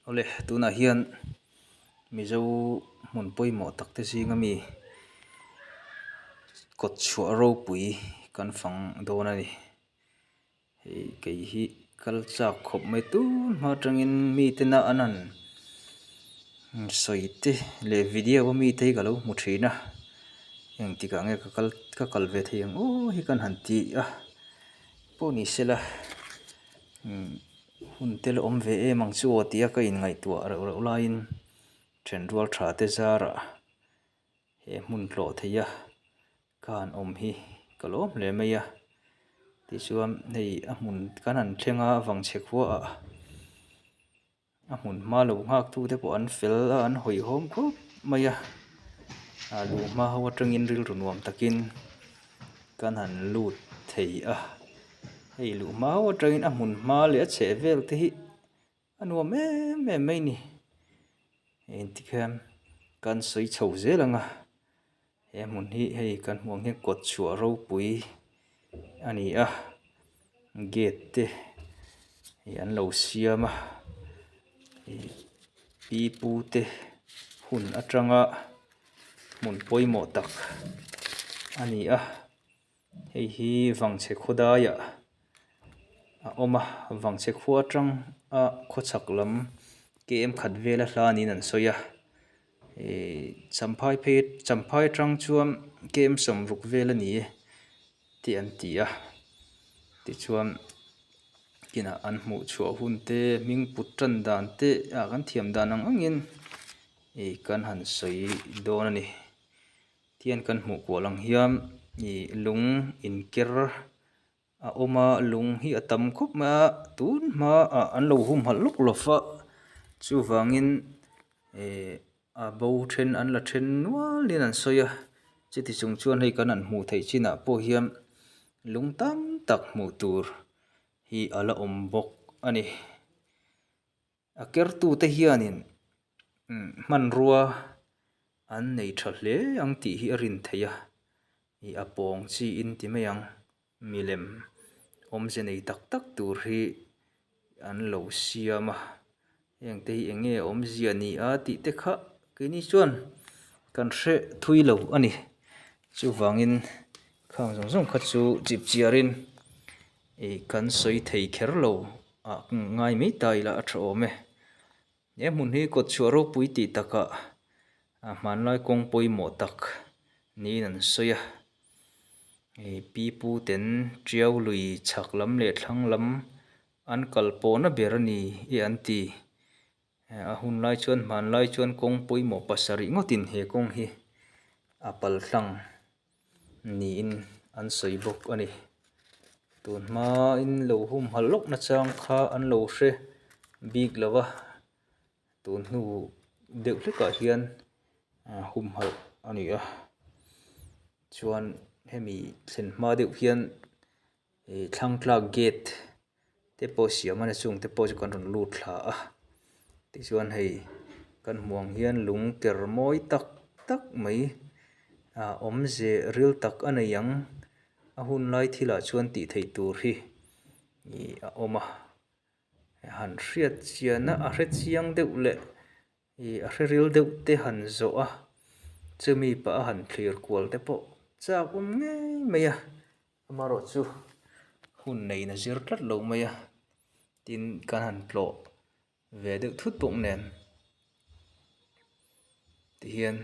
Awle tunah hian mizo hmun pawimawh tak te zinga mi kawt chhuah ropui kan fang dawn a ni hei kei hi kal chak khawp mai tun hma atangin mite na an han sawi te leh video a mite hi ka lo hmu thin a engtikah nge ka kal ka kal ve thei ang aw hi kan han ti a pawh ni sela umm. Hun te la awm ve em ang chu aw tia ka inngaihtuah reuh reuh laiin thenrual tha te zarah he hmun tlawh theih a ka han awm hi ka lawm hle mai a tichuan hei a hmun kan han thleng a vangchhe khua ah a hmun hma lo nghak tu te pawh an fel a an hawihhawm khawp mai a a luh hma ho atangin rilru nuam takin kan han lut thei a. Hei luh hma ho atangin a hmun hma leh a chheh vel te hi a nuam em em mai a ni. Hei tikhian kan sawi chho zel ang a, he hmun hi hei kan hmuh ang hian kawt chhuah ropui a ni a, gate te hei an lo siam a, ih pipu te hun atanga hmun pawimawh tak a ni a. Hei hi vangchhe khaw daiah a awm a vangchhe khua atang a khawchhak lam km khat vela hla niin an sawi a ihh champhai phei champhai atang chuan km sawmruk vel a ni e tih an ti a tichuan kinah an hmuh chhuah hun te hming put tan dan te ah kan thiam dan ang angin ih kan han sawi dawn a ni. Tihian kan hmuh kual ang hian ih lung inker a awm a lung hi a tam khawp mai a tun hmaah an lo humhalh lawk lo va chuvangin ih a bo then an la then nualin an sawi a chuti chung chuan hei kan han hmuh theih chinah pawh hian lung tam tak hmuh tur hi a la awm bawk a ni. A kertute hianin hmanrua an nei tha hle ang tih hi a rin theih a, ih a pawng chi in ti mai ang milem awmze nei tak tak tur hi an lo siam a, heng te hi eng nge awmzia ni a tih te kha keini chuan kan hre thui lo a ni chuvangin khang zawng zawng kha chu chip chiarin ih kan sawi thei kher lo. Ah ngai mai ta ila a tha awm e. He hmun hi kawtchhuah ropui tih takah a hmanlai kawng pawimawh tak niin an sawi a. Hei pi pu ten tiau lui chhak lam leh thlang lam an kal pawhna ber a ni e an ti. A hun lai chuan hmanlai chuan kawng pawimawh pasarih ngawtin he kawng hi a pal tlang. Niin an sawi bawk a ni. Tun hmain lo humhalh lawk nachang kha an lo hre bik lo va, tun hnu deuh hlekah hian humhalh a ni a. Chuan hemi thlen hma deuh hian ih thlang tlak gate te pawh siam a ni chung te pawh chu kan rawn lut thla a tichuan hei kan hmuh ang hian lung ker mawi tak tak mai ah awmze ril tak a nei ang a hun lai thil ah chuan tih theih tur hi ih a awm a han hriat chian a a hre chiang deuh leh Ih a hre ril deuh te han zawh a, chumi pah a han thlir kual te pawh chak awm ngei mai a, amaherawh chu hun neiin a zir tlat lo mai a, tin kan han tlawh ve deuh thut bawk nen tihian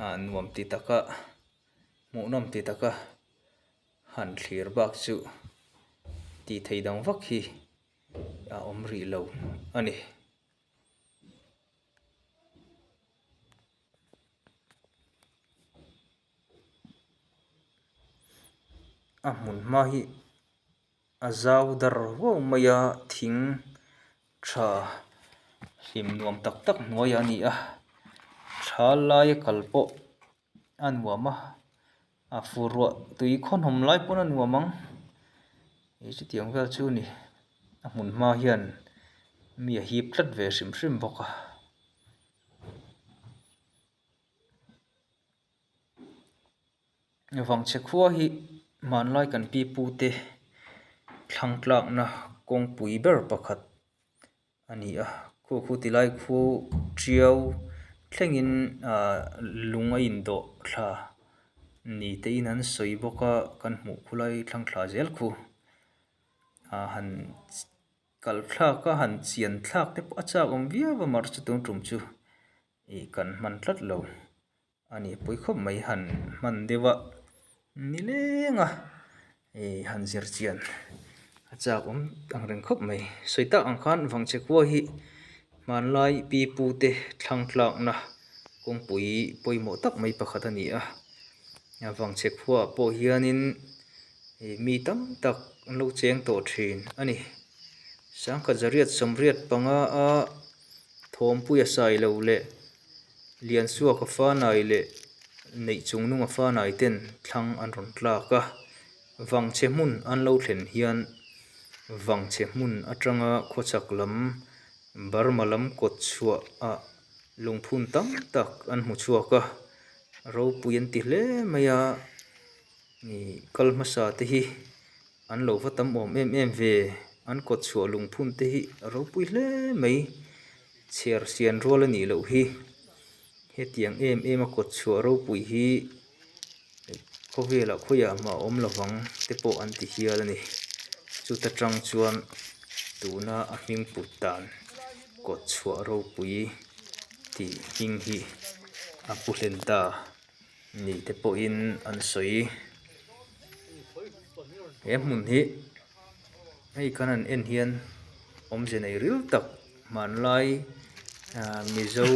ah nuam ti taka hmuhnawm ti taka han thlir bak chu tih theih dang vak hi a awm rih lo a ni. A hmun hma hi a zau dar huau mai a thing tha hlim nuam tak tak hnuaiah a ni a tha laia kal pawh a nuam a a fur ruah tui khawnawm lai pawn a nuam ang ih chutiang vel chu a ni a hmun hma hian mi a hip tlat ve hrim hrim bawk a. Vangchhe khua hi hmanlai kan pi pu te thlang tlakna kawngpui ber pakhat a ni a. Khu khu ti lai khu tiau thlengin ahh lung a indawh thla ni te in an sawi bawk a kan hmuh khu lai thlang thla zel khu ah han kal thlak a han chian thlak te pawh a chak awm viau a mar chu tun tum chu ih kan hman tlat lo. A ni pui khawp mai han hman deuh a nileng a ih han zir chian a chak awm ang reng khawp mai sawi tak ang khan vangchhe khua hi hmanlai pi pu te thlang tlakna kawngpui pawimawh tak mai pakhat a ni a vangchhe khuaah pawh hianin ih mi tam tak an lo cheng tawh thin a ni sangkhat zariat sawmriat panga a thawmpuia sai lo leh. Liansuaka fanai leh Neihchungnunga fanai ten thlang an rawn tlak a, Vangchhe hmun an lo thlen hian Vangchhe hmun atanga khawchhak lam Burma lam kawt chhuah ah lungphun tam tak an hmu chhuak a, ropui an ti hle mai a, kal hmasa te hi An lo va tam awm em em ve, an kawt chhuah lungphun te hi a ropui hle mai, chhiar sian rual a nih loh hi, hetiang em em a kawt chhuah ropui hi khawvelah khawiah mah a awm lovang te pawh an ti hial a ni, chuta tang chuan tuna a hming put dan kawt chhuah ropui tih hming hi a pu hlen ta. Ni te pawhin an sawi. He hmun hi hei kan han en hian awmze nei ril tak hmanlai ah mizo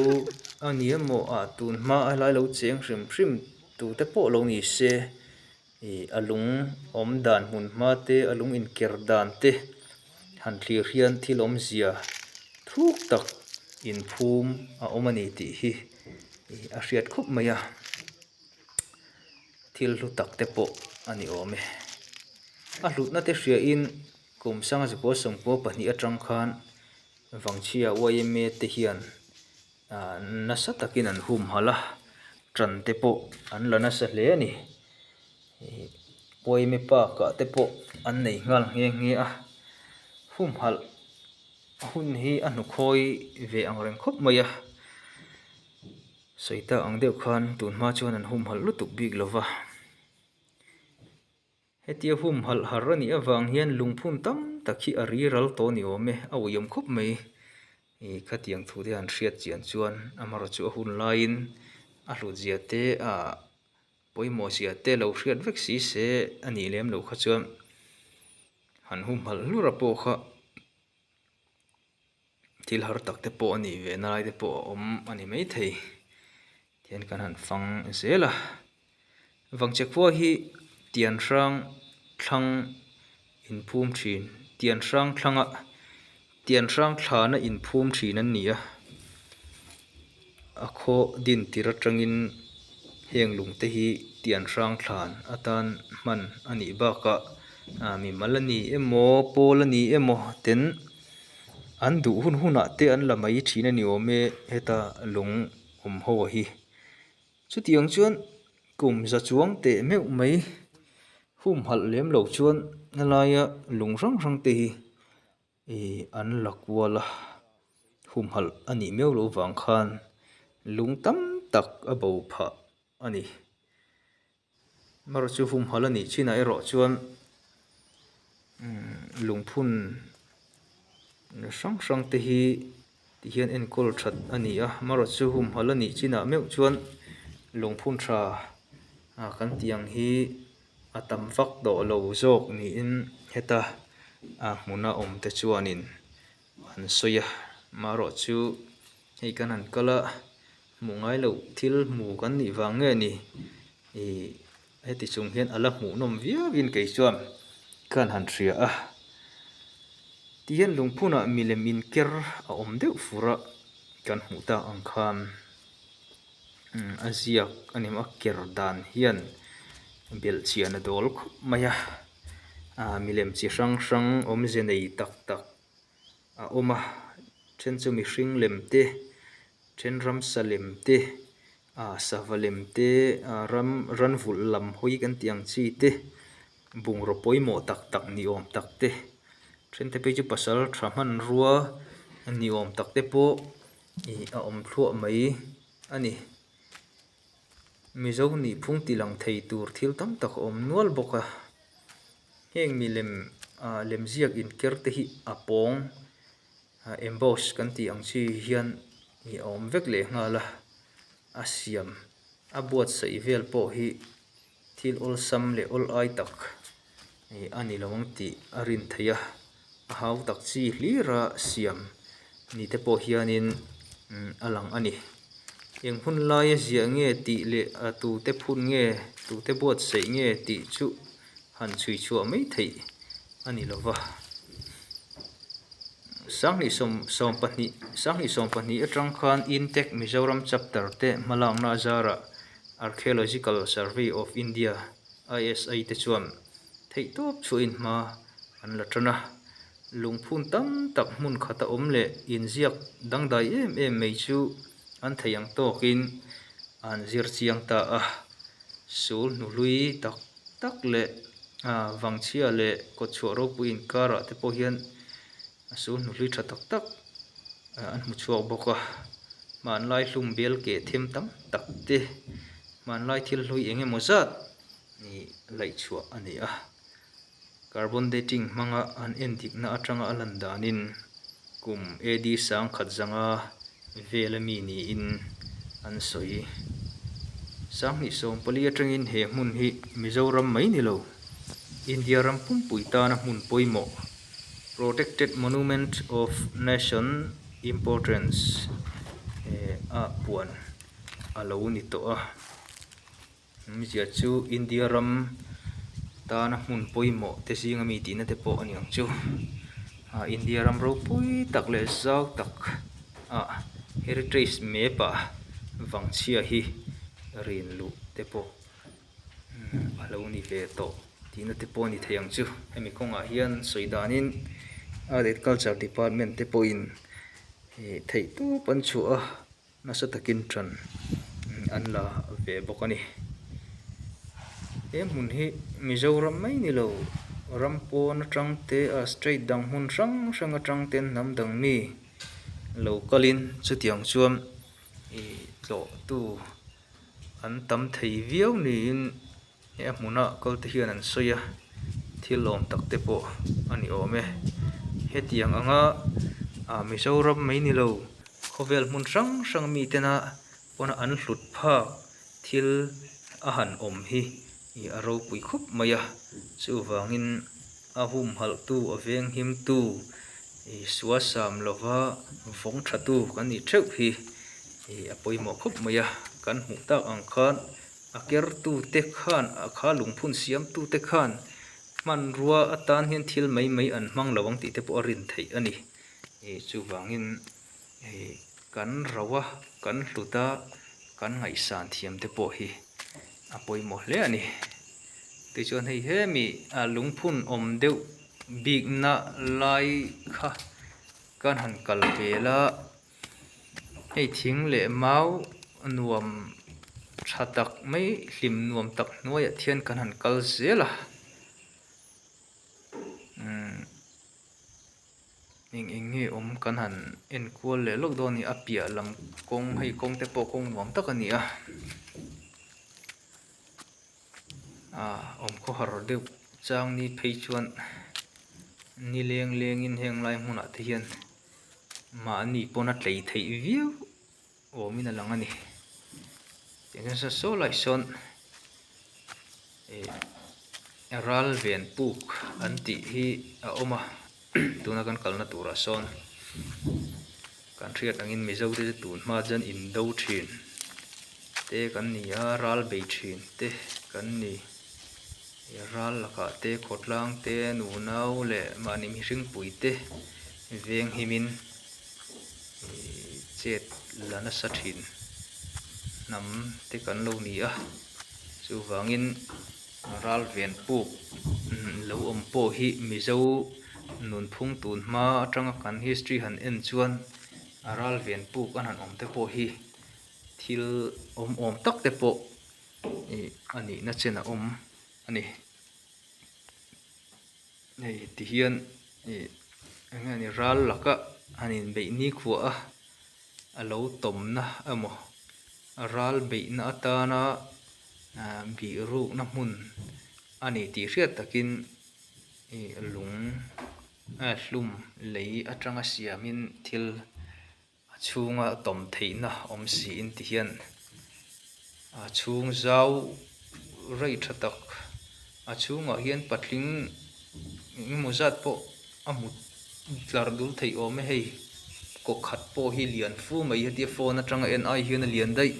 a ni emaw ah tun hma a helai lo cheng hrim hrim tute pawh lo ni se ih a lung awm dan hmun hma te a lung inker dan te han thlir hian thil awmzia thuk tak inphum a awm a ni tih hi. Ih a hriat khawp mai a thil hlu tak te pawh a ni awm e a hlutna te hria in kum sanga zakua sawmkua pahnih atang khan Vangchhia yma te hian ah nasa takin an humhalh a tan te pawh an la nasa hle a ni ih yma park ah te pawh an nei nghal nghe nghe a humhalh. A hun hi a hnukhawi ve ang reng khawp mai a, sawi tak ang deuh khan tun hma chuan an humhalh lutuk bik lo va. Hetia humhalh har a nih avang hian lungphun tam tak hi a ri ral tawh ni awm e, a uiawm khawp mai. Ih khatiang thu te han hriat chian chuan amaherawhchu a hun laiin a hlut zia te ah pawimawh zia te lo hriat vek si se a nih lem loh kha chuan han humhalh hlur a pawh kha thil har tak te pawh a nih ve na lai te pawh a awm a ni maithei tihian kan han fang zel a Vangchhe khua hi tian hrang thlang inphum thin tian hrang thlanga tian hrang thlana inphum thin an ni a a khaw din tir atangin heng lung te hi tian hrang thlan atan hman a nih bakah ah mimal a ni emaw pawl a ni emaw ten an duh hun hunah te an la mai thin a ni awm e heta lung awm ho a hi. Chutiang chuan kum za chuang teh meuh mai humhalh lem lo chuan helaia lung hrang hrang te hi ih an la kual a humhalh a nih meuh loh vang khan lung tam tak a bo phah a ni. Amaherawhchu humhalh a nih chinah erawh chuan lungphun hrang hrang te hi ti hian enkawl that a ni a amaherawhchu humhalh a nih chinah meuh chuan lungphun tha kan tih ang hi a tam vak tawh lo zawk niin heta a hmuna awm te chuanin an sawi a amaherawhchu hei kan han kal a. Hmuh ngai loh thil hmu kan nih vang nge ni? Ih heti chung hian a la hmuhnawm viauin kei chuan khan han hria a. Tihian lungphunah milem inker a awm deuh fur a kan hmuh tak ang khan a ziak a ni maw a ker dan hian belhchian a dawl khawp mai a. Ah milem chi hrang hrang awmze nei tak tak a awm a then chu mihring lem te then ramsa lem te ah sava lem te ah ram ran vulh lam hawi kan tih ang chi te bungraw pawimawh tak tak ni awm tak te then te phei chu pasal tha hmanrua ni awm tak te pawh ih a awm thluah mai a ni. Mizo nihphung ti lang thei tur thil tam tak a awm nual bawk a, heng milem ah lemziak inker te hi a pawng emboss kan tih ang chi hian ih a awm vek leh nghal a, a siam a buatsaih vel pawh hi Thil awlsam leh awl ai tak a ni lo ang tih a rin theih a, a hau tak chi hlira siam ni te pawh hianin a lang a ni. Eng hun laia ziah nge tih leh a tute phun nge, tute buatsaih nge tih chu han chhui chhuah mai theih a ni lo va. Sanghnih sawm sawmpahnih Sanghnih sawmpahnih atang khan Intech Mizoram Chapter te hmalakna a zarah Archaeological Survey of India, ISI, te chuan theihtawp chhuahin hma an la tan a. Lungphun tam tak hmun khata awm leh inziak dangdai em em mai chu an theih ang tawkin an zir chiang ta a. Sul hnuhlui tak tak leh Vangchhia leh Kawtchhuah ropui inkarah te pawh hian sul hnuhlui tha tak tak an hmu chhuak bawk a. Hmanlai hlum bel keh them tam tak te, hmanlai thil hlui eng emaw zat nih laih chhuah a ni a. Carbon dating hmanga an endikna atanga a lan danin kum AD sangkhat zanga vel ami niin an sawi. 2014 atangin he hmun hi Mizoram mai ni lo, India ram pumpui tana hmun pawimawh, Protected Monument of Nation Importance, a puan a lo ni tawh a. Awmzia chu India ram tana hmun pawimawh te zinga mi tihna te pawh a ni ang chu. Ah India ram ropui tak leh zau tak ah heritage map ah Vangchhia hi rin luh te pawh a lo ni ve tawh tihna te pawh a ni thei ang chu. Hemi kawngah hian sawi danin Art and Culture Department te pawhin theihtawp an chhuah a. Nasa takin ṭan an la ve bawk a ni. He hmun hi Mizoram mai ni lo, ram pawn aṭang te a state dang hmun hrang hrang aṭang ten hnam dang mi lo kalin chutiang chuan ih tlawhtu an tam thei viau niin He a hmuna kal te hian an sawi a, thil awm tak te pawh a ni awm e. Hetiang anga ah Mizoram mai ni lo, khawvel hmun hrang hrang mi tena pawna an hlut phak thil a han awm hi ih a ropui khawp mai a. Chuvangin a humhalhtu, a venghimtu, ih suasam lova vawng thatu kan nih theuh hi ih a pawimawh khawp mai a. Kan hmuh tak ang khan A kertute khan, a kha lungphun siamtute khan hmanrua atan hian thil mai mai an hmang lo ang tih te pawh a rin theih a ni. Chuvangin kan ro a, kan hlut a, kan ngaihsan thiam te pawh hi a pawimawh hle a ni. Tichuan hei hemi lungphun awm deuh bikna lai kha kan han kal vel a. Hei thing leh mau nuam tha tak mai hlim nuam tak hnuaiah thian kan han kal zel a umm eng eng nge awm kan han en kual leh lawk dawn a ni a piah lam kawng hei kawng te pawh kawng nuam tak a ni a ah awm khawhar deuh chang ni phei chuan ni leng lengin heng lai hmunah te hian. Mahni pawn a tlei theih viau awmin a lang a ni. Tiang hian saw lai sawn ih ral ven puk an tih hi a awm a tuna kan kalna turah sawn kan hriat angin Mizo te chu tun hma chuan indo thin te kan ni a ral bei thin te kan ni. Ral lakah te khawtlang te nunau leh mahni mihring pui te veng himin ihh chet la nasa thin hnam te kan lo ni a chuvangin ral ven puk lo awm pawh hi Mizo nunphung tun hma atanga kan history han en chuan a ral ven puk an han awm te pawh hi thil awm awm tak te pawh. Ih a nihna chen a awm a ni. Hei tihian ih eng nge ni ral laka. han inbeih nikhua a a lo tawmna emaw ral beihna atana ah bihrukna hmun a ni tih hriat takin ih lung hlum lei atanga siamin thil A chhunga tawm theihna awm siin ti hian a chhung zau rei tha tak a chhungah hian patling engemaw zat pawh a hmu tlar dul theih awm e hei kaw khat pawh hi lian fu mai hetia phone atanga en ai hian a lian daih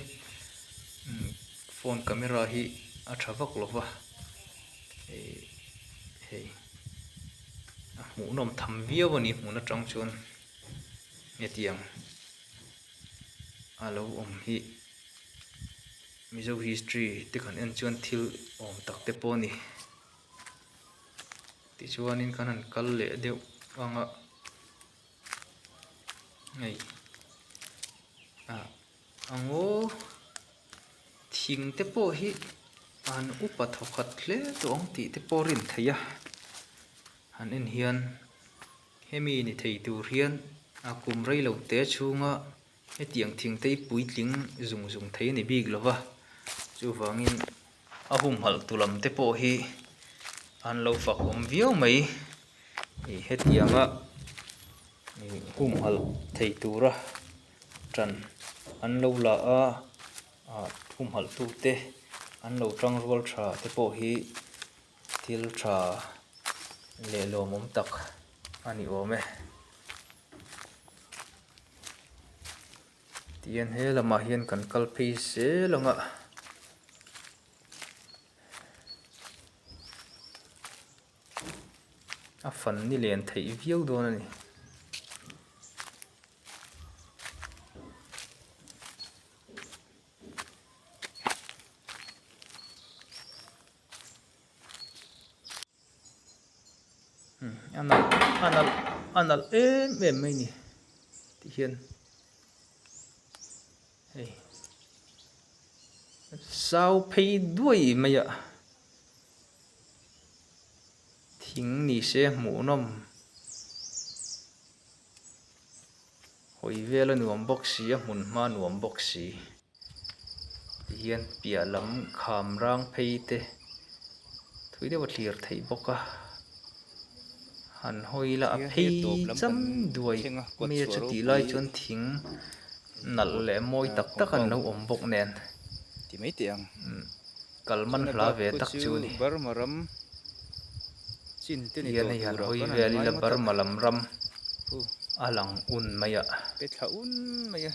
phone camera hi a tha vak lo va ih hei a hmuhnawm tham viau a ni hmun atang chuan. Hetiang a lo awm hi Mizo history te kan en chuan thil awm tak te pawh a ni. Tichuanin kan han kal leh deuh ang a hei ah a ngaw thing te pawh hi an upa thawkhat hle tawh ang tih te pawh a rin theih a han en hian. Hemi ni thei tur hian a kum rei lo te chhunga hetiang thingtei puitling zung zung thei a ni bik lo va, chuvangin a humhalh tu lam te pawh hi an lo fak awm viau mai. Ih hetianga ih humhalh thei tura ṭan an lo la a, ah humhalh tute an lo ṭangrual ṭha te pawh hi. Thil tha leh lawmawm tak a ni awm e. Tihian he lamah hian kan kal phei zel ang a. A fan ni len theih viau dawn a ni. A nalh a nalh a nalh em em mai ni ti hian hei zau phei duai mai a thing ni se hmuhnawm hawi vel a nuam bawk si a hmun hma a nuam bawk si. Tihian piah lam kham rang phei te thui deuh a thlir theih bawk a han hawi la a phei cham duai mai a chutih lai chuan thing nalh leh mawi tak tak an lo awm bawk nen kal man hla ve tak chu a ni tihian hei han hawi vel ila Burma lam ram a lang un mai a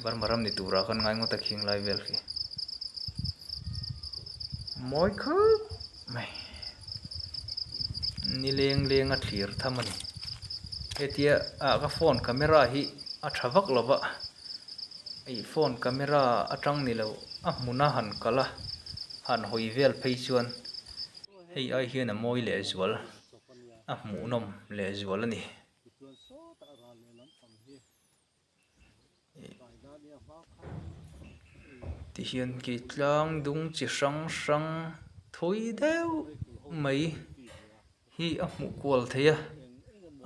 Burma ram ni turah khan ngai ngawt a khing lai vel khi mawi khawp mai ni leng leng a thlir tham a ni hetia ah ka phone camera hi a tha vak lo va ih phone camera atang ni lo a hmuna han kal a han hawi vel phei chuan hei ai hian a mawi lehzual a hmuhnawm lehzual a ni. Tihian khi tlang dung chi hrang hrang thawi deuh mai hi a hmuh kual theih a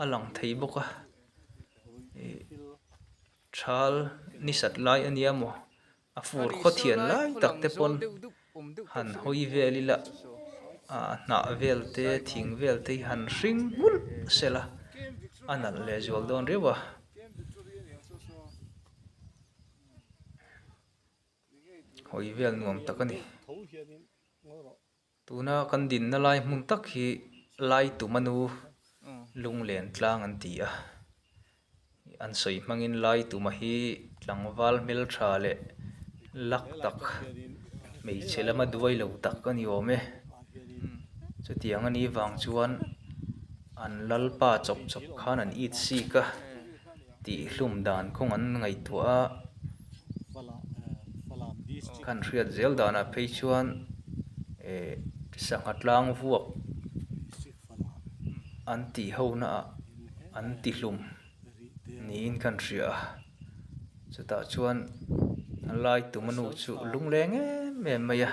a lang thei bawk a ih thal ni sat lai a nia maw a fur khawthian lai tak te pawn han hawi vel ila ah hnah vel te thing vel te hi han hring nghulh sela a nalh leh zual dawn riau a. Hawi vel nuam tak a ni. Tuna kan dinna lai hmun tak hi Laitumanu lunglen tlang an ti a, an sawi hmangin Laituma hi tlangval hmeltha leh lak tak hmeichhe lama duai lo tak a ni awm e. Chutiang a nih vang chuan an lalpa chawp chawp khan an it sik a. Tih hlum dan kawng an ngaihtuah a, kan hriat zel danah phei chuan eh sangha tlang vuak an tih ho naah an ti hlum niin kan hria a, chutah chuan lai tuma nu chu lungleng em em mai a,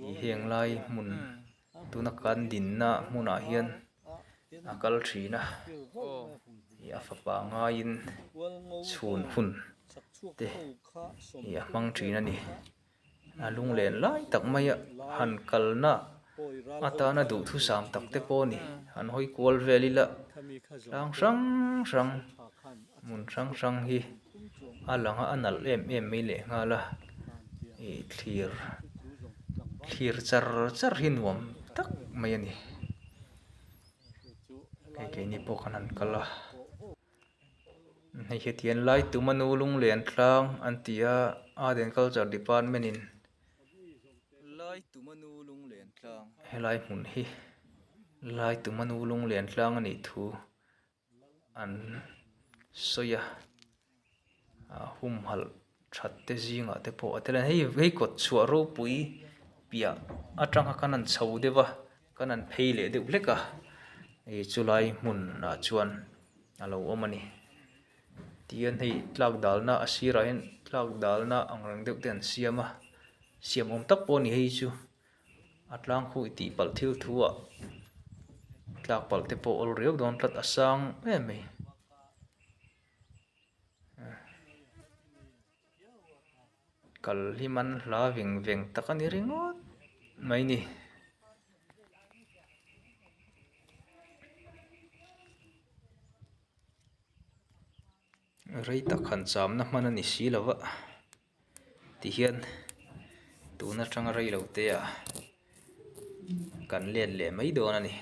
ih heng lai hmun tuna kan dinna hmunah hian a kal thin a. Ih a fapa ngaiin chhun hun te ih a hmang thin a ni. A lunglen lai tak maia han kalna atana duhthusam tak te pawh a ni. Han hawi kual vel ila tlang hrang hrang hmun hrang hrang hi a lang a, a nalh em em mai leh nghal a. Ih thlir thlir char char hi nuam tak mai a ni. Hei keini pawh khan an kal a hei hetiang lai tuma nu lunglen tlang an ti a art and culture department in helai hmun hi lai tuma nu lunglen tlang a nih thu. An sawi a ah humhalh that te zingah te pawh a tel a ni hei hei kawt chhuah ropui piah atanga kan han chho deuh a kan han phei leh deuh hlek a hei chulai hmunah chuan a lo awm a ni tihian hei tlak dalna a sirah hian tlak dalna ang reng deuh te an siam a siam awm tak pawh a ni hei chu. A tlang khu i tih palh thil thu ah tlak palh te pawh awl riau dawn tlat a sang em mai. Kal hi man hla veng veng tak a ni ringawt mai ni. Rei tak han chamna hman a ni si lo va. Tihian tun atanga rei lo te ah kan let leh mai dawn a ni.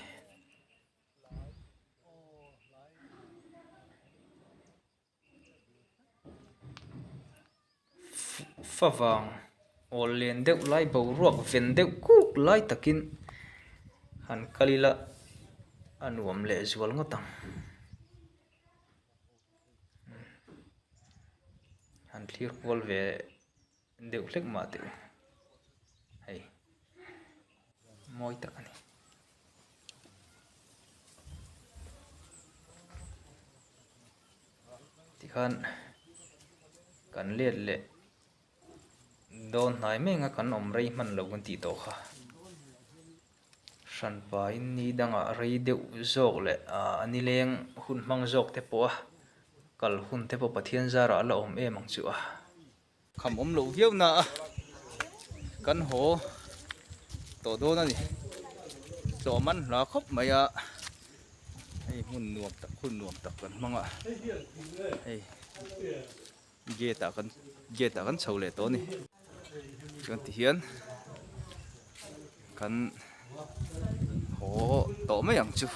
Favang awl len deuh lai boruak ven deuh kuk lai takin han kal ila a nuam leh zual ngawt ang. Han thlir kual ve deuh hlek mah teh u hei mawi tak a ni. Tikhan kan let leh dawn hnai mek a kan awm rei hman lo kan tih tawh kha. Hranpain ni dangah rei deuh zawk leh a nileng hun hmang zawk te pawh a kal hun te pawh Pathian zarah a la awm em ang chu a. Kham awm loh viau na a kan haw tawh dawn a ni. Tlawh man hla khawp mai a hei hmun nuam tak hun nuam tak kan hmang a hei gate ah kan gate ah kan chho leh tawh a ni. Chuan tihian kan haw tawh mai ang chu.